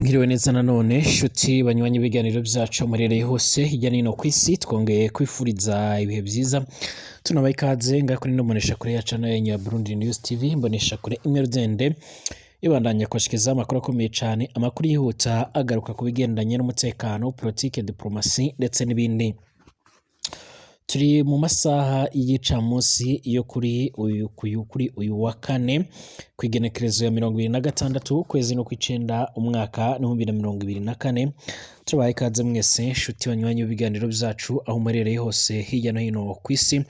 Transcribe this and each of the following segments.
Mwiriwe neza nanone shuti banywanyi ibiganiro byacu murereye hose hirya no hino ku isi, twongeye kwifuriza ibihe byiza, tunabaha ikaze ngaho kuri ino mboneshakure yacu nayo ya Burundi News TV, imboneshakure imwe rudende ibandanya kubashikiriza amakuru akomeye cyane, amakuru yihuta agaruka ku bigendanye n'umutekano, politike, diplomasi ndetse n'ibindi. Turi mu masaha y'igicamunsi yo kuri uyu wa kane, ku igenekerezo ya 26 ukwezi no kw'icenda, umwaka 2024. Tubahaye ikaze mwese nshuti banywanyi b'ibiganiro byacu aho muherereye hose hirya no hino ku isi,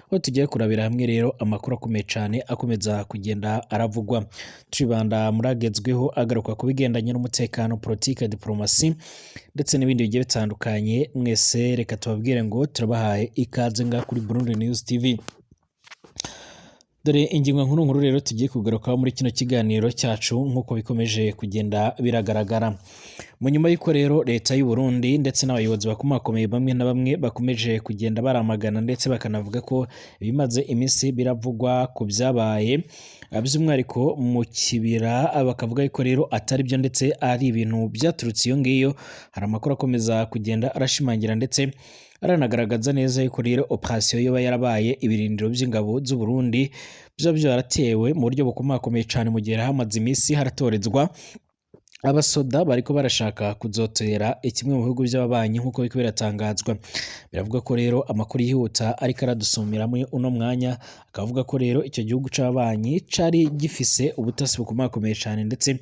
aho tugiye kurabira hamwe rero amakuru akomeye cyane akomeza kugenda aravugwa. Turibanda muragezweho agaruka ku bigendanye n'umutekano, politike, diplomasi ndetse n'ibindi bigiye bitandukanye. Mwese reka tubabwire ngo turabahaye ikaze ngaha kuri Burundi News TV. Dore ingingo nkuru nkuru rero tugiye kugarukaho muri kino kiganiro cyacu. Nk'uko bikomeje kugenda biragaragara, mu nyuma y'uko rero leta y'u Burundi ndetse n'abayobozi bakomakomeye bamwe na bamwe bakomeje kugenda baramagana ndetse bakanavuga ko ibimaze iminsi biravugwa ku byabaye by'umwihariko mu Kibira, bakavuga yuko rero atari byo ndetse ari ibintu byaturutse iyo ngiyo. Hari amakuru akomeza kugenda arashimangira ndetse aranagaragaza neza yuko rero operation yoba yarabaye, ibirindiro by'ingabo z'u Burundi byo byaratewe mu buryo bukomakomeye cyane, mu gihe hamaze iminsi haratorezwa abasoda bariko barashaka kuzotera kimwe mu bihugu by'ababanyi. Nk'uko biriko biratangazwa, biravuga ko rero amakuru yihuta ariko aradusumira muri uno mwanya akavuga ko rero icyo gihugu c'ababanyi cari gifise ubutasi bukomakomeye cyane, ndetse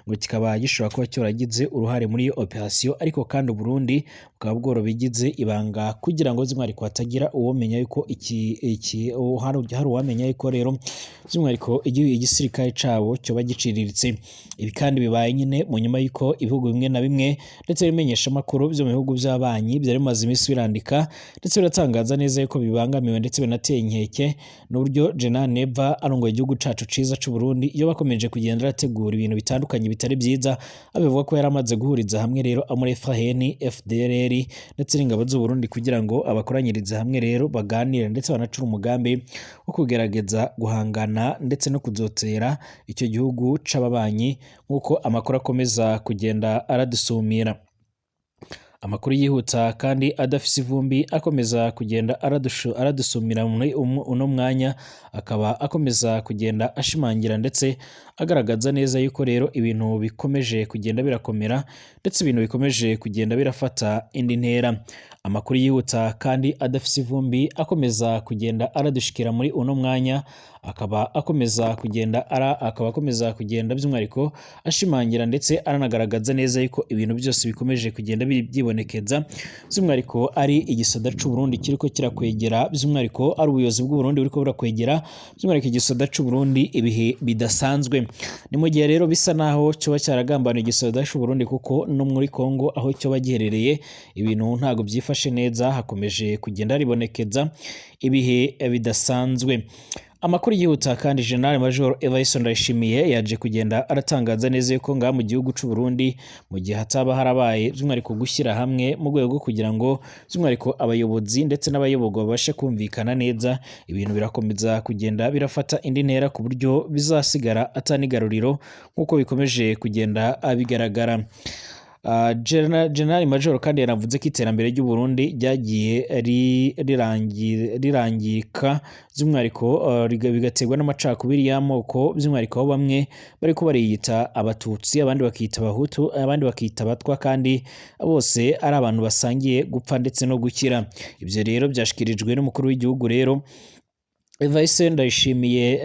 ngo kikaba gishobora kuba cyoragize uruhare muri iyo operation, ariko kandi Uburundi bukaba bworobigize ibanga kugira ngo by'umwihariko hatagira uwomenya yuko iki hari uwamenya yuko rero by'umwihariko igisirikare cabo cyoba giciriritse. Ibi kandi bibaye nyine mu nyuma y'uko ibihugu bimwe na bimwe ndetse ibimenyeshamakuru byo mu bihugu by'abanyi byari bimaze iminsi birandika ndetse biratangaza neza yuko bibangamiwe ndetse binateye inkeke n'uburyo General Neva arongoye igihugu cacu ciza c'u Burundi iyo bakomeje kugenda arategura ibintu bitandukanye bitari byiza, abivuga ko yari amaze guhuriza hamwe rero muri FAN, FDLR ndetse n'ingabo z'u Burundi kugira ngo abakoranyirize hamwe rero baganire ndetse banacure umugambi wo kugerageza guhangana ndetse no kuzotera icyo gihugu c'ababanyi, nk'uko amakuru akomeza kugenda aradusumira. Amakuru yihuta kandi adafise ivumbi akomeza kugenda aradusumira muri uno mwanya akaba akomeza kugenda ashimangira ndetse agaragaza neza yuko rero ibintu bikomeje kugenda birakomera ndetse ibintu bikomeje kugenda birafata indi ntera. Amakuru yihuta kandi adafise ivumbi akomeza kugenda aradushikira muri uno mwanya akaba akomeza kugenda by'umwihariko ashimangira ndetse aranagaragaza neza yuko ibintu byose bikomeje kugenda byibonekeza, by'umwihariko ari igisoda c'u Burundi kiriko kirakwegera, by'umwihariko ari ubuyobozi bw'u Burundi buriko burakwegera by'umwihariko igisoda c'u Burundi ibihe bidasanzwe. Ni mu gihe rero bisa naho cyoba cyaragambaniye igisoda c'u Burundi, kuko no muri Kongo aho cyoba giherereye ibintu ntago byifashe neza, hakomeje kugenda ribonekeza ibihe bidasanzwe. Amakuru yihuta kandi, General Major Evariste Ndayishimiye yaje kugenda aratangaza neza yuko ngaha mu gihugu c'u Burundi, mu gihe hataba harabaye by'umwihariko gushyira hamwe mu rwego rwo kugira ngo by'umwihariko abayobozi ndetse n'abayoborwa babashe kumvikana neza, ibintu birakomeza kugenda birafata indi ntera ku buryo bizasigara atanigaruriro, nk'uko bikomeje kugenda bigaragara. General Major kandi yanavuze ko iterambere ry'u Burundi ryagiye rirangirika by'umwihariko bigaterwa n'amacakubiri y'amoko, by'umwihariko aho bamwe bariko bariyita Abatutsi, abandi bakiyita Abahutu, abandi bakiyita Abatwa, kandi bose ari abantu basangiye gupfa ndetse no gukira. Ibyo rero byashikirijwe n'umukuru w'igihugu rero Evariste Ndayishimiye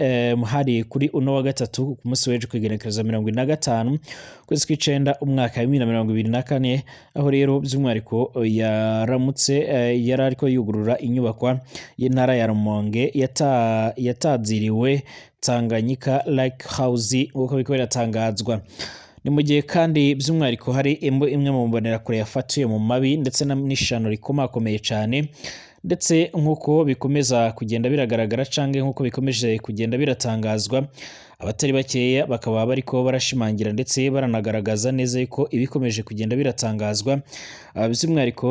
hari kuri uno wa gatatu, ku munsi w'ejo, kw'igenekerezo 45 ukwezi kw'icenda umwaka wa 2024, aho rero by'umwihariko yaramutse yari ariko yugurura inyubakwa y'intara ya Rumonge yataziriwe Tanganyika Lake House, nk'uko biriko biratangazwa. Ni mu gihe kandi by'umwihariko hari imwe mu mbonerakure yafatiwe mu mabi ndetse n'ishano rikomakomeye cyane, ndetse nk'uko bikomeza kugenda biragaragara canke nk'uko bikomeje kugenda biratangazwa. Abatari bakeya bakaba bariko barashimangira ndetse baranagaragaza neza yuko ibikomeje kugenda biratangazwa, by'umwihariko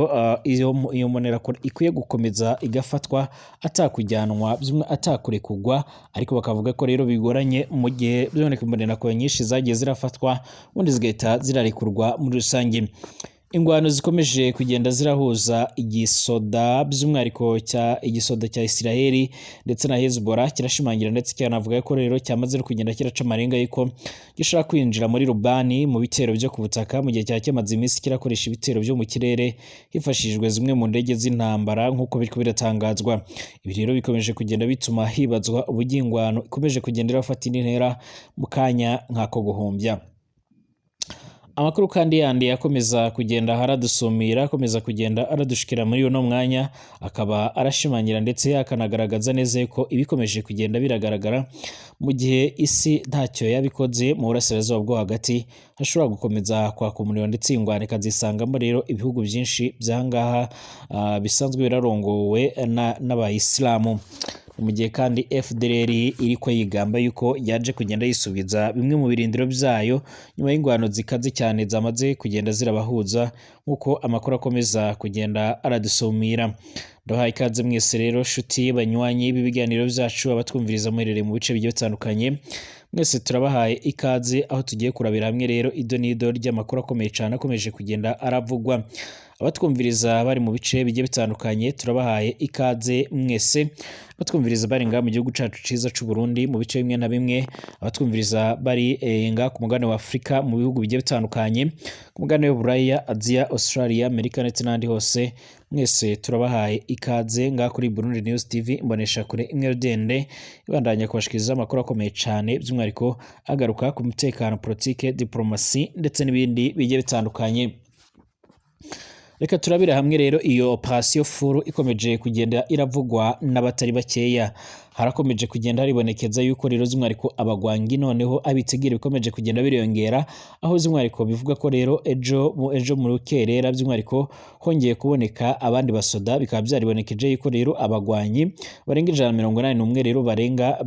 iyo mbonerakure ikwiye gukomeza igafatwa atakujyanwa, atakurekurwa, ariko bakavuga ko rero bigoranye mu gihe by'umwihariko imbonerakure nyinshi zagiye zirafatwa ubundi zigahita zirarekurwa muri rusange. Ingwano zikomeje kugenda zirahuza igisoda, by'umwihariko cya igisoda cya Isiraheli ndetse na Hezbollah, kirashimangira ndetse cyanavuga ko rero cyamaze no kugenda kiraca amarenga yuko gishobora kwinjira muri Rubani mu bitero byo ku butaka, mu gihe cyari kimaze iminsi kirakoresha ibitero byo mu kirere hifashishijwe zimwe mu ndege z'intambara nk'uko biriko biratangazwa. Ibi rero bikomeje kugenda bituma hibazwa uburyo ingwano ikomeje kugenda irafata indi ntera mu kanya nk'ako guhumbya. Amakuru kandi yandi akomeza kugenda aradusumira, akomeza kugenda aradushikira muri uno mwanya, akaba arashimangira ndetse akanagaragaza neza yuko ibikomeje kugenda biragaragara mu gihe isi ntacyo yabikoze mu burasirazuba bwo hagati hashobora gukomeza kwaka umuriro, ndetse ingwano ikazisangamo rero ibihugu byinshi by'ahangaha bisanzwe birarongowe n'abayisilamu. Mu gihe kandi FDLR iriko yigamba yuko yaje kugenda yisubiza bimwe mu birindiro byayo nyuma y'ingwano zikaze cyane zamaze kugenda zirabahuza, nk'uko amakuru akomeza kugenda aradusumira. Ndabahaye ikaze mwese rero shuti banywanyi b'ibiganiro byacu, abatwumviriza muherereye mu bice bigiye bitandukanye, mwese turabahaye ikaze aho tugiye kurabira hamwe rero ido n'ido ry'amakuru akomeye cyane akomeje kugenda aravugwa. Abatwumviriza bari mu bice bigiye bitandukanye turabahaye ikaze mwese, abatwumviriza bari ngaha mu gihugu cacu ciza c'u Burundi mu bice bimwe na bimwe, abatwumviriza bari ngaha ku mugabane wa Afurika mu bihugu bigiye bitandukanye, ku mugabane w'Uburaya, Aziya, Australia, Amerika ndetse n'ahandi hose, mwese turabahaye ikaze ngaha kuri Burundi News TV, imbonesha kure imwe rudende ibandanya kubashikiriza amakuru akomeye cyane, by'umwihariko agaruka ku mutekano, politike, diplomasi ndetse n'ibindi bigiye bitandukanye. Reka turabira hamwe rero iyo operation Furu ikomeje kugenda iravugwa n'abatari bakeya. Harakomeje kugenda haribonekeza yuko rero z'umwihariko abagwangi noneho abitegera bikomeje kugenda biriyongera, aho z'umwihariko bivuga ko rero ejo mu rukerera by'umwihariko hongeye kuboneka abandi basoda, bikaba byaribonekeje yuko rero abagwanyi barenga 181 rero barenga,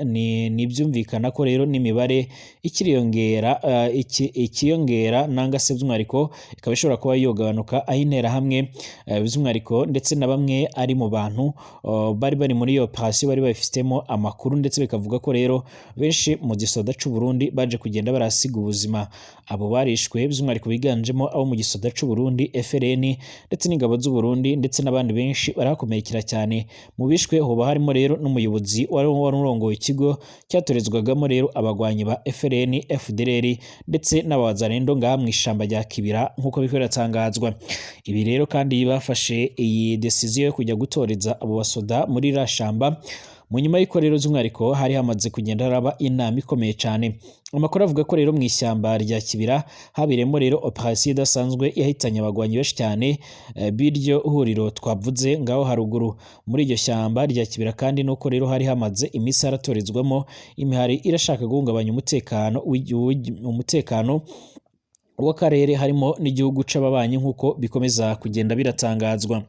ni byumvikana ko rero n'imibare ikiriyongera, ikiyongera nanga se by'umwihariko ikaba ishobora kuba yogabanuka, aho intera hamwe by'umwihariko ndetse na bamwe ari mu bantu bari muri iyo operation bari bafitemo amakuru, ndetse bikavuga ko rero benshi mu gisoda c'u Burundi baje kugenda barasiga ubuzima. Abo barishwe by'umwihariko biganjemo abo mu gisoda c'u Burundi, FRN ndetse n'ingabo z'u Burundi ndetse n'abandi benshi barakomerekera cyane. Mu bishwe hoba harimo rero n'umuyobozi wari urongoye ikigo cyatorezwagamo rero abagwanyi ba FRN, FDLR ndetse n'abazarendo ngaha mu ishamba rya Kibira nk'uko biriko biratangazwa. Ibi rero kandi bafashe iyi decision yo kujya gutoreza abo basoda muri ra shamba mu nyuma y'uko rero z'umwihariko hari hamaze kugenda haraba inama ikomeye cyane. Amakuru avuga ko rero mu ishyamba rya Kibira habiremo rero operation idasanzwe yahitanye abagwanyi benshi cyane b'iryo huriro twavuze ngaho haruguru. Muri iryo shyamba rya Kibira kandi nuko rero hari hamaze iminsi haratorezwamo imihari irashaka guhungabanya umutekano w'akarere harimo n'igihugu c'ababanyi nk'uko bikomeza kugenda biratangazwa.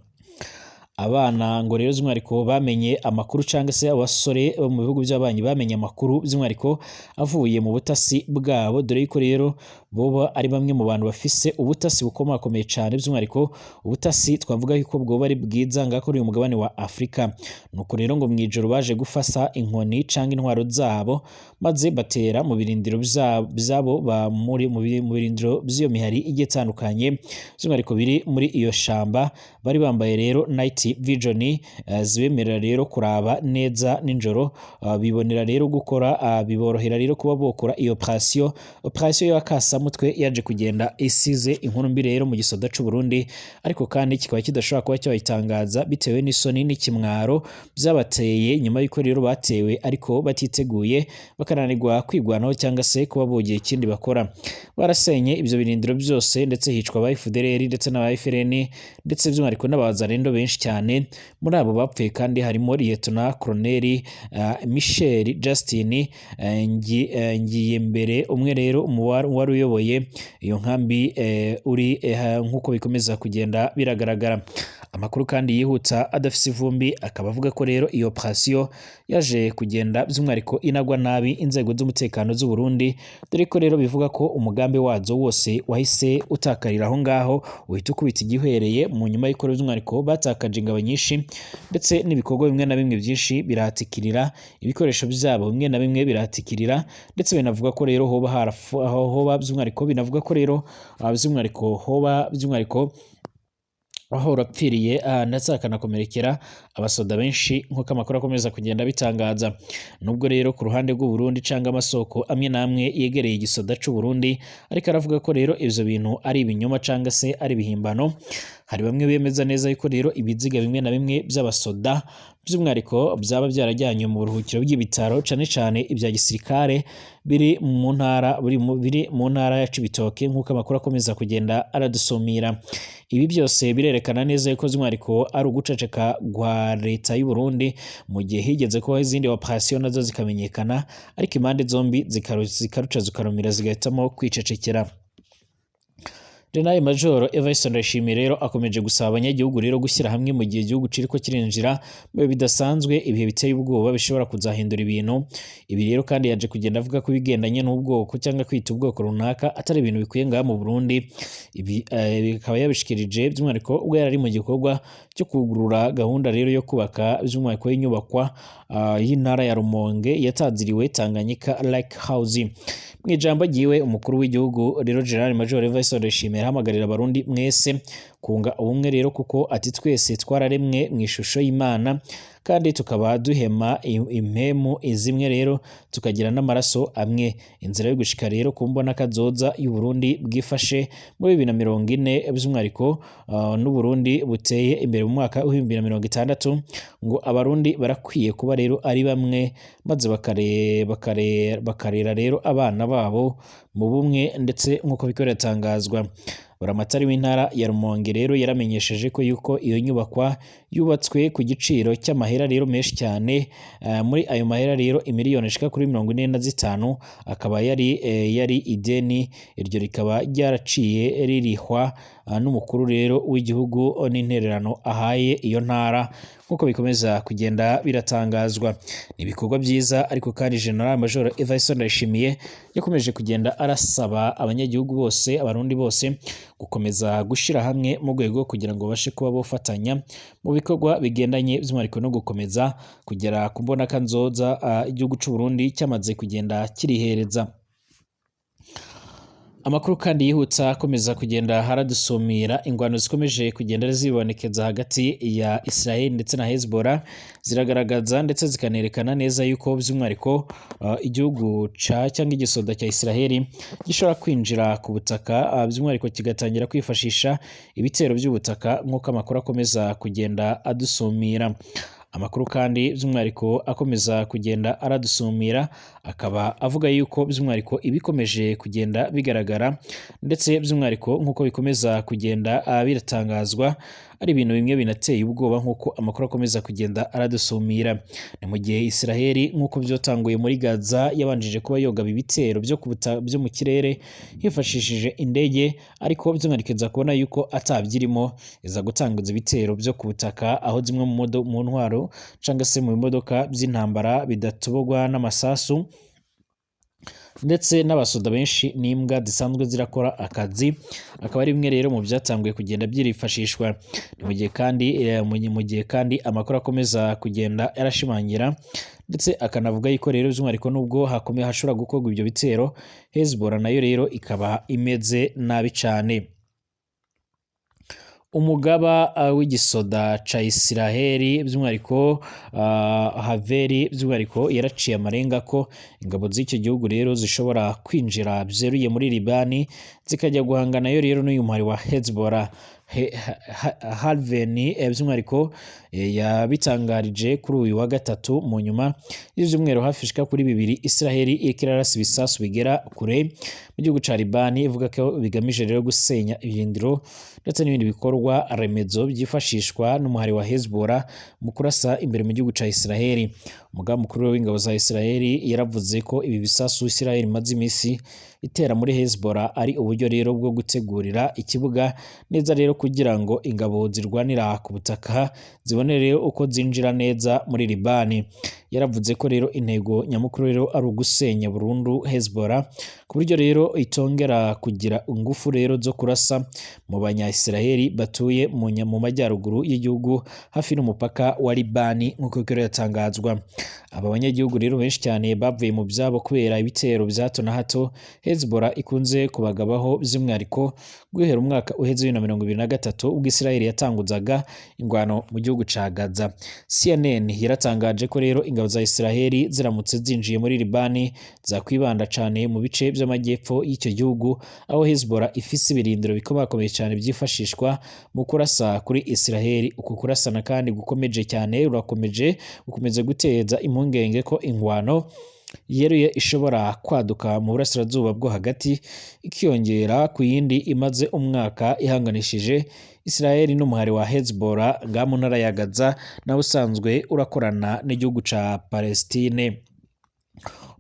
Abana ngo rero by'umwihariko bamenye amakuru cyangwa se abasore bo mu bihugu by'abanyi bamenye amakuru by'umwihariko avuye mu butasi bwabo, dore yuko rero boba ari bamwe mu bantu bafise ubutasi bukomakomeye cyane, by'umwihariko ubutasi twavuga yuko bwoba ari bwiza ngaho kuri uyu mugabane wa Afurika. Nuko rero ngo mwijoro baje gufasa inkoni cyangwa intwaro zabo maze batera mu birindiro byabo mu birindiro by'iyo mihari igiye itandukanye by'umwihariko biri muri iyo shamba. Bari bambaye rero night vision zibemerera rero kuraba neza nijoro, bibonera rero gukora, biborohera rero kuba bokora iyo operation y'akasamutwe yaje kugenda isize inkuru mbi rero mu gisoda c'u Burundi, ariko kandi kikaba kidashobora kuba cyayitangaza bitewe n'isoni n'ikimwaro byabateye nyuma y'uko rero batewe ariko batiteguye, bakananirwa kwigwanaho cyangwa se kuba bogiye ikindi bakora. Barasenye ibyo birindiro byose ndetse hicwa aba FDLR ndetse n'aba FRN ndetse by'umwihariko n'abazarendo benshi cyane. Muri abo bapfuye kandi harimo Lieutenant Colonel Michel Justin Ngiyembere, umwe rero wari uyoboye iyo nkambi uri nk'uko bikomeza kugenda biragaragara. Amakuru kandi yihuta adafise ivumbi akaba avuga ko rero iyo operation yaje kugenda by'umwihariko inagwa nabi inzego z'umutekano z'u Burundi, dore ko rero bivuga ko umugambi wazo wose wahise utakarira aho ngaho, uhita ukubita igihwereye mu nyuma y'uko by'umwihariko batakaje ingabo nyinshi, ndetse n'ibikorwa bimwe na bimwe byinshi birahatikirira, ibikoresho byabo bimwe na bimwe birahatikirira, ndetse binavuga ko rero hoba harafu aho hoba by'umwihariko binavuga ko rero by'umwihariko hoba by'umwihariko aho urapfiriye, ndetse hakanakomerekera abasoda benshi nk'uko amakuru akomeza kugenda bitangaza. Nubwo rero ku ruhande rw'u Burundi canga amasoko amwe n'amwe yegereye igisoda c'u Burundi ariko aravuga ko rero ivyo bintu ari ibinyoma canga se ari ibihimbano, hari bamwe bemeza neza yuko rero ibiziga bimwe na bimwe by'abasoda by'umwihariko byaba byarajyanywe mu buruhukiro bw'ibitaro, cane cane ibya gisirikare biri mu ntara biri mu ntara ya Cibitoke, nk'uko amakuru akomeza kugenda aradusumira. Ibi byose birerekana neza yuko by'umwihariko ari uguceceka kwa leta y'u Burundi, mu gihe higeze kubaho izindi operation nazo zikamenyekana, ariko impande zombi zikaruca zikarumira zigahitamo kwicecekera. General Major Evariste Ndayishimiye rero akomeje gusaba abanyagihugu rero gushyira hamwe mu gihe igihugu kiriko kirinjira mu bihe bidasanzwe, ibihe biteye ubwoba bishobora kuzahindura ibintu. Ibi rero kandi yaje kugenda avuga ko ibigendanye n'ubwoko cyangwa kwita ubwoko runaka atari ibintu bikwiye ngaha mu Burundi. Ibi bikaba yabishikirije by'umwihariko ubwo yari ari mu gikorwa cyo kugurura gahunda rero yo kubaka by'umwihariko y'inyubakwa y'intara ya Rumonge yataziriwe Tanganyika Lake House. Mu ijambo ryiwe, umukuru w'igihugu rero General Major Evariste Ndayishimiye arahamagarira abarundi mwese kunga ubumwe rero, kuko ati twese twararemwe mu ishusho y'Imana kandi tukaba duhema impemu zimwe, rero tukagira n'amaraso amwe. Inzira yo gushika rero ku mbona kazoza y'u Burundi bwifashe muri 2040 by'umwihariko, n'u Burundi buteye imbere mu mwaka wa 2060, ngo abarundi barakwiye kuba rero ari bamwe, maze bakarera rero abana babo mu bumwe, ndetse nk'uko biriko biratangazwa. Buramatari w'intara ya Rumonge rero yaramenyesheje ko yuko iyo nyubakwa yubatswe ku giciro cy'amahera rero menshi cyane. Muri ayo mahera rero imiliyoni ishika kuri 45 akaba yari ideni, iryo rikaba ryaraciye ririhwa n'umukuru rero w'igihugu n'intererano ahaye iyo ntara, nk'uko bikomeza kugenda biratangazwa. Ni ibikorwa byiza, ariko kandi General Major Evariste Ndayishimiye yakomeje kugenda arasaba abanyagihugu bose, abarundi bose, gukomeza gushira hamwe mu rwego kugira ngo babashe kuba bofatanya mu bikorwa bigendanye by'umwihariko no gukomeza kugera ku mbonakazoza igihugu c'u Burundi cyamaze kugenda kirihereza. Amakuru kandi yihutsa akomeza kugenda haradusumira, ingwano zikomeje kugenda zibonekeza hagati ya Israel ndetse na Hezbollah ziragaragaza ndetse zikanerekana neza yuko by'umwihariko igihugu ca cyangwa igisoda cya Israel gishobora kwinjira ku butaka, by'umwihariko kigatangira kwifashisha ibitero by'ubutaka, nk'uko amakuru akomeza kugenda adusumira. Amakuru kandi by'umwihariko akomeza kugenda aradusumira akaba avuga yuko by'umwihariko ibikomeje kugenda bigaragara, ndetse by'umwihariko nk'uko bikomeza kugenda biratangazwa, ari ibintu bimwe binateye ubwoba, nk'uko amakuru akomeza kugenda aradusumira. Ni mu gihe Israel nk'uko byotanguye muri Gaza yabanjije kuba yogaba ibitero byo mu kirere hifashishije indege, ariko by'umwihariko iza kubona yuko atabyirimo, iza gutanguza ibitero byo ku butaka, aho zimwe mu ntwaro cyangwa se mu bimodoka by'intambara bidatobogwa n'amasasu, ndetse n'abasoda benshi n'imbwa zisanzwe zirakora akazi, akaba ari bimwe rero mu byatanguye kugenda byifashishwa. Ni mu gihe kandi amakuru akomeza kugenda arashimangira ndetse akanavuga yuko rero by'umwihariko nubwo hakomeye hashobora gukorwa ibyo bitero, Hezbollah nayo rero ikaba imeze nabi cyane. Umugaba w'igisoda ca Israel by'umwihariko Haveri by'umwihariko yaraciye amarenga ko ingabo z'icyo gihugu rero zishobora kwinjira byeruye muri Libani zikajya guhangana yo rero n'uyu muhari wa Hezbollah. Halven by'umwihariko yabitangarije kuri uyu wa gatatu mu nyuma y'ibyumweru hafi ishika kuri 2 Israel iriko irarasa ibisasu bigera kure mu gihugu ca Libani, ivuga ko bigamije rero gusenya ibirindiro ndetse n'ibindi bikorwa remezo byifashishwa n'umuhari wa Hezbollah mu kurasa imbere mu gihugu ca Israel. Umugaba mukuru w'ingabo za Israel yaravuze ko ibi bisasu Israel imaze iminsi itera muri Hezbollah ari uburyo rero bwo gutegurira ikibuga neza rero kugira ngo ingabo zirwanira ku butaka zibone rero uko zinjira neza muri Libani. Yaravuze ko rero intego nyamukuru rero ari ugusenya burundu Hezbollah ku buryo rero itongera kugira ingufu rero zo kurasa mu banya-Israeli batuye mu majyaruguru y'igihugu hafi n'umupaka wa Libani nk'uko biriko biratangazwa. Aba banyagihugu rero benshi cyane bavuye mu byabo kubera ibitero bya hato na hato Hezbollah ikunze kubagabaho, by'umwihariko guhera umwaka uheze 2023 ubwo Israel yatanguzaga ingwano mu gihugu ca Gaza. CNN yaratangaje ko rero ingabo za Israel ziramutse zinjiye muri Libani zakwibanda cane mu bice by'amajyepfo y'icyo gihugu, aho Hezbollah ifise ibirindiro bikomakomeye cyane byifashishwa mu kurasa kuri Israel. Uku kurasana kandi gukomeje cyane rurakomeje gukomeza guteza impungenge ko ingwano yeruye ishobora kwaduka mu burasirazuba bwo hagati, ikiyongera ku yindi imaze umwaka ihanganishije Israel n'umuhari wa Hezbollah nga mu ntara ya Gaza, nawe usanzwe urakorana n'igihugu ca Palestine.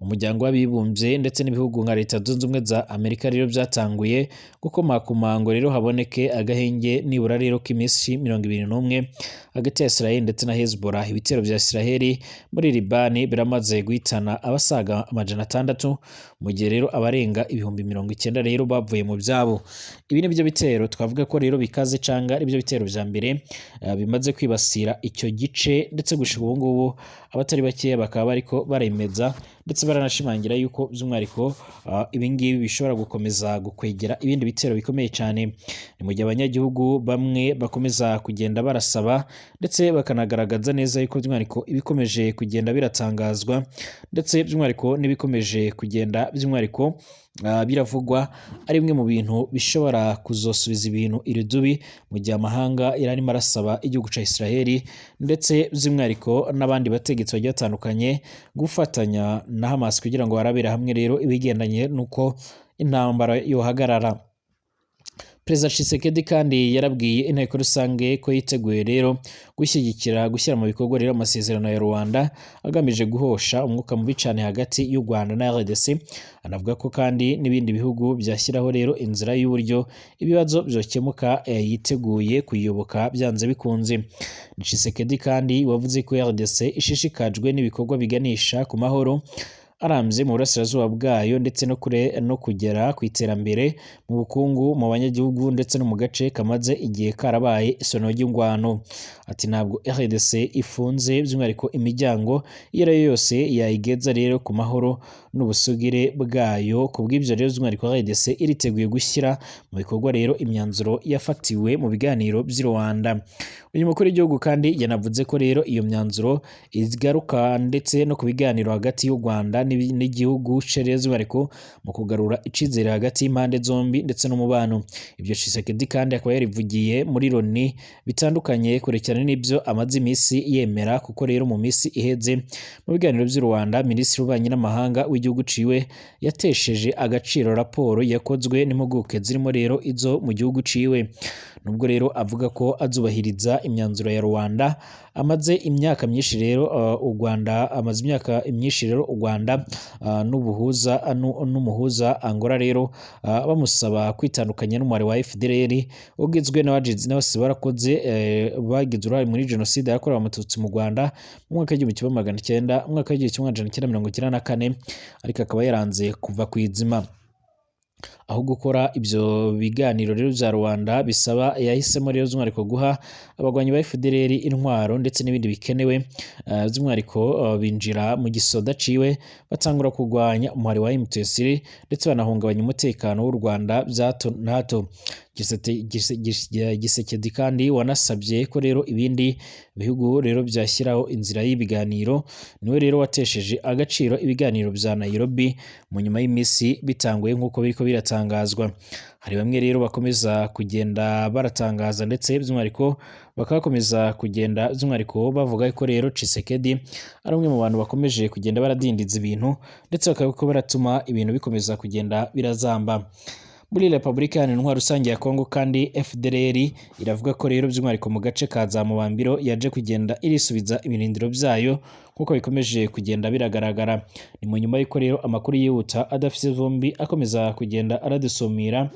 Umuryango w'abibumbye ndetse n'ibihugu nka Leta Zunze Ubumwe za Amerika rero byatanguye gukomakoma ngo rero haboneke agahenge nibura rero k'iminsi 21 hagati ya Israel ndetse na Hezbollah. Ibitero vya Israel muri Libani biramaze guhitana abasaga 600, mu gihe rero abarenga 90,000 rero bavuye mu byabo. Ibi nibyo bitero twavuga ko rero bikaze canga aribyo bitero vya mbere bimaze kwibasira icyo gice, ndetse gushika ubu ngubu abatari bakeya bakaba bariko baremeza ndetse baranashimangira yuko by'umwihariko ibi ngibi bishobora gukomeza gukwegera ibindi bitero bikomeye cyane. Ni mu gihe abanyagihugu bamwe bakomeza kugenda barasaba ndetse bakanagaragaza neza yuko by'umwihariko ibikomeje kugenda biratangazwa ndetse by'umwihariko n'ibikomeje kugenda by'umwihariko biravugwa ari bimwe mu bintu bishobora kuzosubiza ibintu irudubi, mu gihe amahanga yari arimo arasaba igihugu ca Israel ndetse by'umwihariko n'abandi bategetsi bagiye batandukanye gufatanya na Hamas kugira ngo barabere hamwe rero ibigendanye n'uko intambara yohagarara. Perezida Tshisekedi kandi yarabwiye inteko rusange ko yiteguye rero gushyigikira gushyira mu bikorwa rero amasezerano ya Rwanda agamije guhosha umwuka mubi cyane hagati y'u Rwanda na RDC. Anavuga ko kandi n'ibindi bihugu byashyiraho rero inzira y'uburyo ibibazo byokemuka, yiteguye kuyiyoboka byanze bikunze. Tshisekedi kandi wavuze ko RDC ishishikajwe n'ibikorwa biganisha ku mahoro arambye mu burasirazuba bwayo ndetse no kure no kugera ku iterambere mu bukungu mu banyagihugu ndetse no mu gace kamaze igihe karabaye isono ry'ingwano. Ati ntabwo RDC ifunze by'umwihariko imiryango iyo ari yo yose yayigeza rero ku mahoro n'ubusugire bwayo. Ku bw'ibyo rero by'umwihariko RDC iriteguye gushyira mu bikorwa rero imyanzuro yafatiwe mu biganiro by'i Rwanda. Uyu mukuru w'igihugu kandi yanavuze ko rero iyo myanzuro igaruka ndetse no ku biganiro hagati y'u Rwanda n'igihugu by'umwihariko mu kugarura icizere hagati y'impande zombi ndetse n'umubano. Ibyo Tshisekedi kandi akaba yarivugiye muri Loni bitandukanye kure cyane n'ibyo amaze iminsi yemera, kuko rero mu minsi iheze mu biganiro by'u Rwanda Minisitiri w'Ububanyi n'Amahanga w'igihugu ciwe yatesheje agaciro raporo yakozwe n'impuguke zirimo rero izo mu gihugu ciwe. Nubwo rero avuga ko azubahiriza imyanzuro ya Rwanda, amaze imyaka myinshi rero u Rwanda amaze imyaka myinshi rero u Rwanda n'ubuhuza n'umuhuza Angola rero bamusaba kwitandukanya n'umubare wa FDLR ugizwe n'abasize barakoze bagize uruhare muri jenoside yakorewe Abatutsi mu Rwanda mu mwaka w'1900 mu mwaka w'1994, ariko akaba yaranze kuva ku izima. Aho gukora ibyo biganiro rero bya Rwanda bisaba, yahisemo rero by'umwihariko guha abagwanyi ba FDLR intwaro ndetse n'ibindi bikenewe, by'umwihariko binjira mu gisoda ciwe batangura kurwanya umuhari wa M23 ndetse banahungabanya umutekano w'u Rwanda bya hato na hato. Gisekedi kandi wanasabye ko rero ibindi bihugu rero byashyiraho inzira y'ibiganiro. Niwe rero watesheje agaciro ibiganiro bya Nairobi mu nyuma y'iminsi bitanguye nk'uko biriko biratangazwa. Hari bamwe rero bakomeza kugenda baratangaza ndetse by'umwihariko bakakomeza kugenda by'umwihariko bavuga ko rero Tshisekedi ari umwe mu bantu bakomeje kugenda baradindiza ibintu ndetse bakaba baratuma ibintu bikomeza kugenda birazamba. Muri Repubulika Iharanira Intwaro Rusange ya Kongo kandi FDLR iravuga ko rero by'umwihariko mu gace ka za Mubambiro yaje kugenda irisubiza ibirindiro byayo nk'uko bikomeje kugenda biragaragara. Ni mu nyuma y'uko rero amakuru yihuta adafite ivumbi akomeza kugenda aradusumira,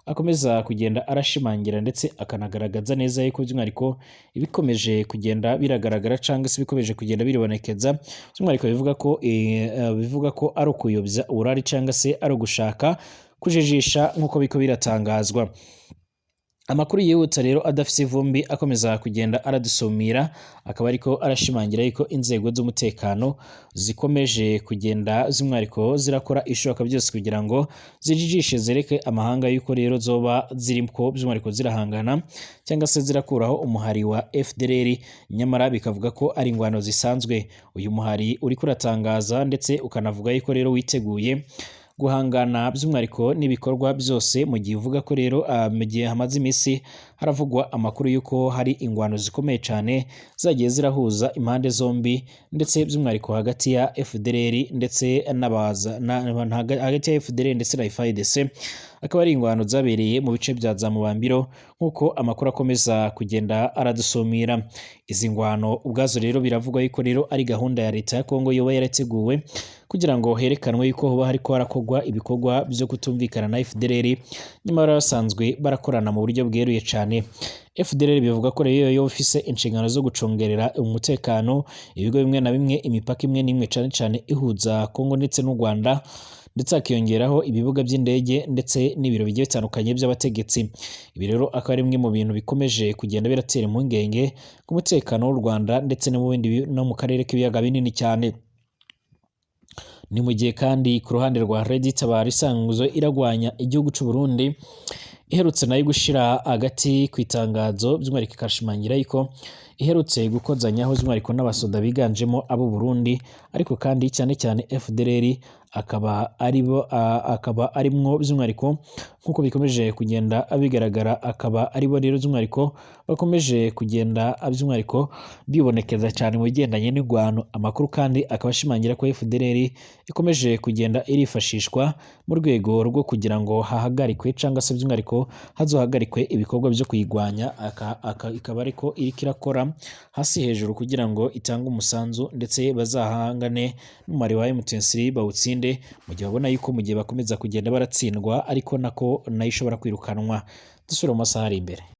akomeza kugenda arashimangira ndetse akanagaragaza neza yuko by'umwihariko ibikomeje kugenda biragaragara cyangwa se ibikomeje kugenda biribonekeza by'umwihariko bivuga ko ari ukuyobya uburari cyangwa se ari ugushaka kujijisha nk'uko biko biratangazwa. Amakuru yihuta rero adafite ivumbi akomeza kugenda aradusumira akaba ariko arashimangira yuko inzego z'umutekano zikomeje kugenda z'umwihariko zirakora ishoboka byose kugira ngo zijijishe zereke amahanga yuko rero zoba ziriko by'umwihariko zirahangana cyangwa se zirakuraho umuhari wa FDLR, nyamara bikavuga ko ari ingwano zisanzwe. Uyu muhari uriko uratangaza ndetse ukanavuga yuko rero witeguye guhangana by'umwihariko n'ibikorwa byose, mu gihe uvuga ko rero mu gihe hamaze iminsi haravugwa amakuru y'uko hari ingwano zikomeye cyane zagiye zirahuza impande zombi, ndetse by'umwihariko hagati ya FDLR ndetse n'abaza hagati ya FDLR ndetse na FARDC, akaba ari ingwano zabereye mu bice bya za Mubambiro nk'uko amakuru akomeza kugenda aradusumira. Izi ngwano ubwazo rero biravugwa yuko rero ari gahunda ya leta ya Kongo yoba yarateguwe kugira ngo herekanwe yuko hoba hariko harakorwa ibikorwa byo kutumvikana na FDLR, nyamara basanzwe barakorana mu buryo bweruye cyane. FDLR bivuga ko rero yo ifise inshingano zo gucungerera umutekano ibigo bimwe na bimwe, imipaka imwe n'imwe cyane cyane ihuza Kongo ndetse n'u Rwanda, ndetse hakiyongeraho ibibuga by'indege ndetse n'ibiro bigiye bitandukanye by'abategetsi. Ibi rero akaba ari bimwe mu bintu bikomeje kugenda biratera impungenge ku mutekano w'u Rwanda ndetse no mu bindi no mu karere k'ibiyaga binini cyane. Ni mu gihe kandi ku ruhande rwa Red Tabara isanzwe iragwanya igihugu cy'u Burundi iherutse nayo gushira hagati ku itangazo, by'umwihariko ikashimangira yuko iherutse gukozanyaho by'umwihariko n'abasoda biganjemo abo Burundi, ariko kandi cyane cyane FDLR akaba aribo akaba arimwo by'umwihariko nk'uko bikomeje kugenda bigaragara, akaba aribo rero by'umwihariko bakomeje kugenda by'umwihariko bibonekeza cyane mu bigendanye n'ingwano. Amakuru kandi akaba ashimangira ko FDLR ikomeje kugenda irifashishwa mu rwego rwo kugira ngo hahagarikwe cyangwa se by'umwihariko hazohagarikwe ibikorwa byo kuyigwanya, ikaba ariko iriko irakora hasi hejuru kugira ngo itange umusanzu ndetse bazahangane n'umubare wa M23 bawutsinde, mu gihe babona yuko mu gihe bakomeza kugenda baratsindwa ariko nako nayo ishobora kwirukanwa. Dusubire mu masaha ari imbere.